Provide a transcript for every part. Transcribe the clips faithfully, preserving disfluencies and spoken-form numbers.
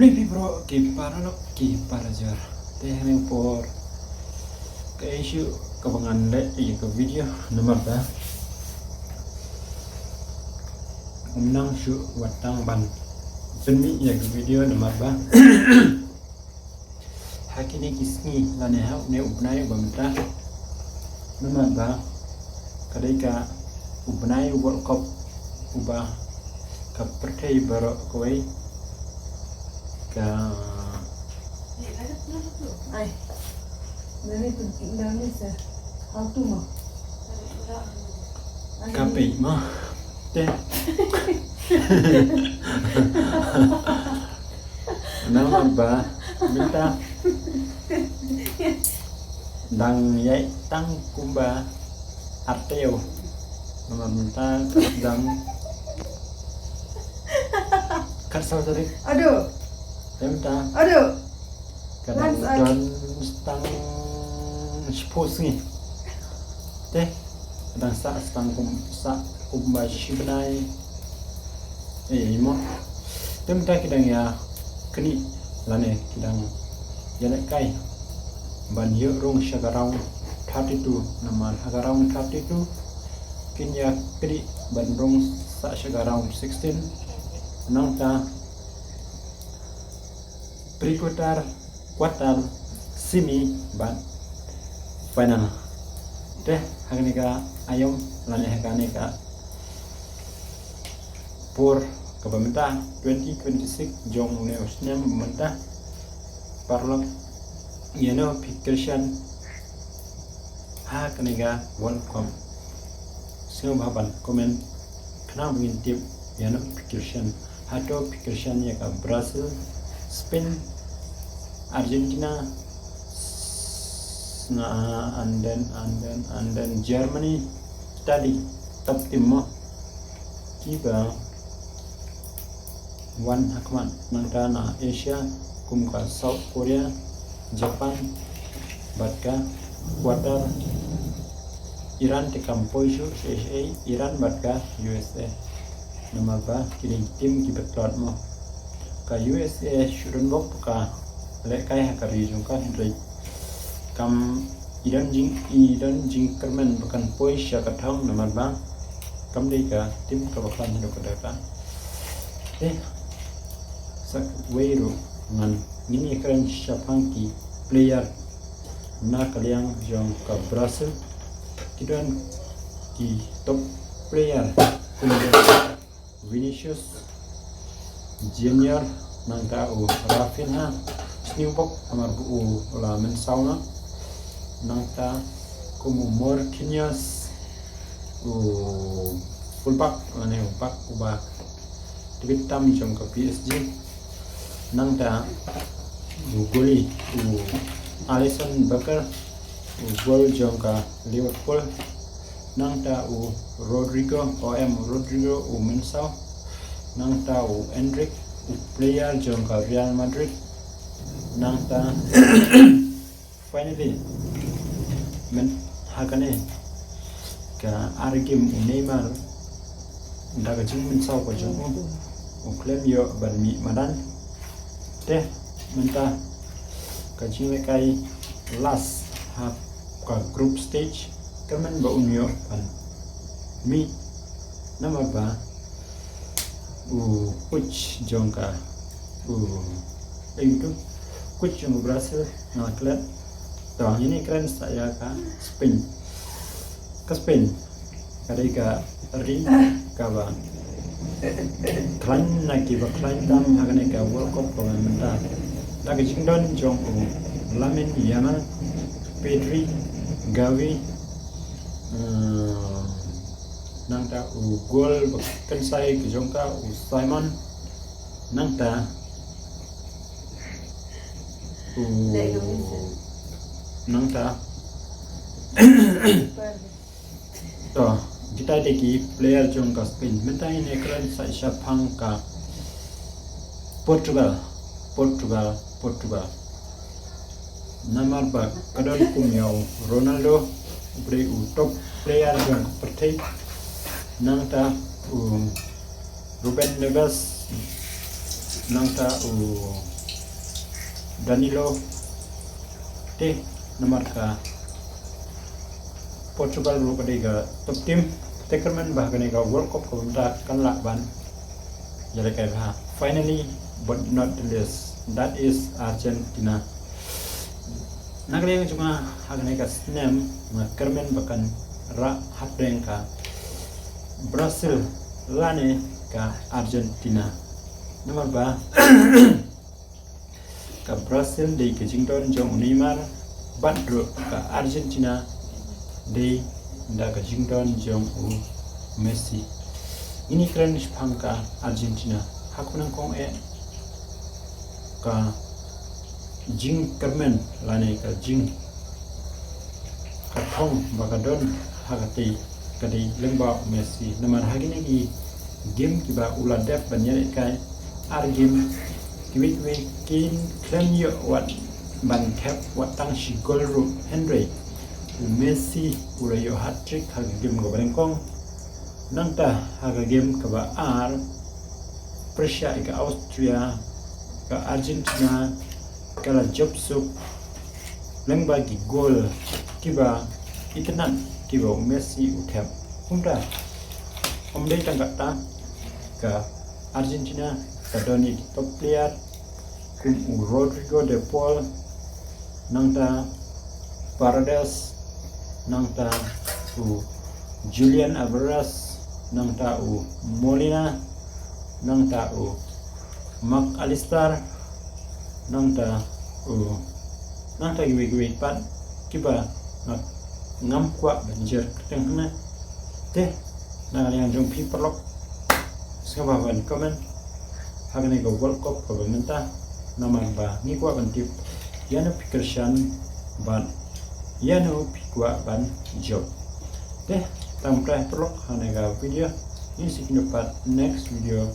Phi bro ki paralok ki parajor. Te hynrei por ka issue ka ba ngan leh ïa ka video namar ba um nang shu wat tang ban pynmih ïa ka video namar ba ha kine ki sngi lane ha une u bnai uba mynta namar ba ka dei ka u bnai u World Cup uba ka pyrthei baroh kawei ka Ai. Nani tu nani se. How to ma? Ka pei ma. Te. Namar ba mynta dang ïaid tang kumba arteo. Namar mynta dang khatsaw tarik. Aduh. Te mynta Aduh. Ka dang Once I don stang shiphew sngi. Te ka dang sah stang kum sah kumba shi bnai. Eh, imo. Te mynta ki dang ïa knieh lane ki dang ïa lehkai ban ïoh rung sha ka round thirty-two namar ha ka round thirty-two kin ïa knieh ban rung sah sha ka round sixteen. Nangta pre-quarter, quarter, semi bad final. Te ha kane ka aïom lane ha kane ka por kaba mynta twenty twenty-six jong une u snem mynta paralok ïano phi kyrshan ha kane ka World Cup. Sngewbha ban comment khnang ba ngin tip ïano phi kyrshan. Hato phi kyrshan ïa ka Brazil, Spain, Argentina, s- na and then and then and then Germany, kita dei top team mo. Kiba wan ha khmat nangta na Asia kum ka South Korea, Japan bad ka Qatar. Iran te kam poi shuh shuh shuh, Iran bad ka U S A. Namar ba ki dei ki team kiba tlot mo. Ka U S A shu don bok ka lehkai ha ka ri jong ka hynrei kam i don jing i don jingkyrmen ba kan poi sha ka thong namar ba kam dei ka team kaba khlaiñ haduh katta katta. Eh, sa kawei ruh ngan ngin ïakren shaphang ki player na ka liang jong ka Brazil. Ki don ki top player kum Vinicius Junior, nangta u Raphinha, sniew bok namar ba u la mynsaw noh, nangta kum u Marquinhos, u fullback lane u back uba tbit tam jong ka P S G, nangta u goalie u Alisson Becker, u goal jong ka Liverpool, nangta u Rodrygo, o em, Rodrygo u mynsaw, nangta u Endrick, u player jong ka Real Madrid, nangta finally mynta ha kane ka ar game u Neymar da ka jingmynsaw ka jong u u khlem ïoh ban mih madan. Te mynta ka jinglehkai last ha ka group stage kyrmen ba un ïoh ban mih namar ba u coach jong ka u ei u coach jong u Brazil nga klet. To ngin ïakren sa ïa ka Spain. Ka Spain ka dei ka ri kaba khlaiñ na kiba khlaiñ tam ha kane ka World Cup kaba mynta. Da ka jingdon jong u Lamine Yamal, Pedri, Gavi, eh, nangta u goal ba kynsai ka jong ka u Simon, nangta u nangta To, kita dei ki player jong ka Spain. Mynta ngin ïakren sa shaphang ka Portugal. Portugal, Portugal. Namar ba ka don kum ïa u Ronaldo, u dei u top player jong ka pyrthei. Nangta u Ruben Neves, Nangta u Danilo, te namar ka Portugal ruh ka dei ka top team, te kyrmen ba ha kane ka World Cup ka bynta kan lah ban ïalehkai bha. Finally, but not the least, that is Argentina. Na ka liang jong nga ha kane ka snem nga kyrmen ba kan rah hapdeng ka Brazil lane ka Argentina. Namar ba ka Brazil dei ka jingdon jong u Neymar, bad ruh ka Argentina dei da ka jingdon jong u Messi. Ngin ïakren shaphang ka Argentina. Ha ka nyngkong eh, ka jingkyrmen lane ka jing, ka thong ba ka don ha katei ka dei lyngba u Messi. Namar ha kine ki game kiba u la dep ban ïalehkai, ar game kiwei kiwei kin khlem ïoh wat ban thep wat tang shi gol ruh, hynrei u Messi u la ïoh hat-trick ha ka game kaba nyngkong. Nangta ha ka game kaba ar, pyrshah ïa ka Austria, ka Argentina ka la jop suk lyngba ki gol kiba itynnad kiba u Messi u thep. Kumta, ym dei tang katta, ka Argentina ka don ïa ki top player kum u Rodrigo de Paul, nangta Paredes, nangta u Julian Alvarez, nangta u Molina, nangta u Mac Allister, nangta u, nangta kiwei kiwei pat kiba nga, ngam kwah ban jer kyrteng hangne. Te na ka liang jong phi paralok, sngewbha ban comment ha kane ka World Cup kaba mynta, namar ba ngi kwah ban tip ïano phi kyrshan bad ïano phi kwah ban jop. Te tang pynban paralok ha kane ka video, ngin sa ïakynduh pat next video.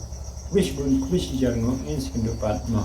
Wish bun, wish jar ngo, ngin sa ïakynduh pat mo.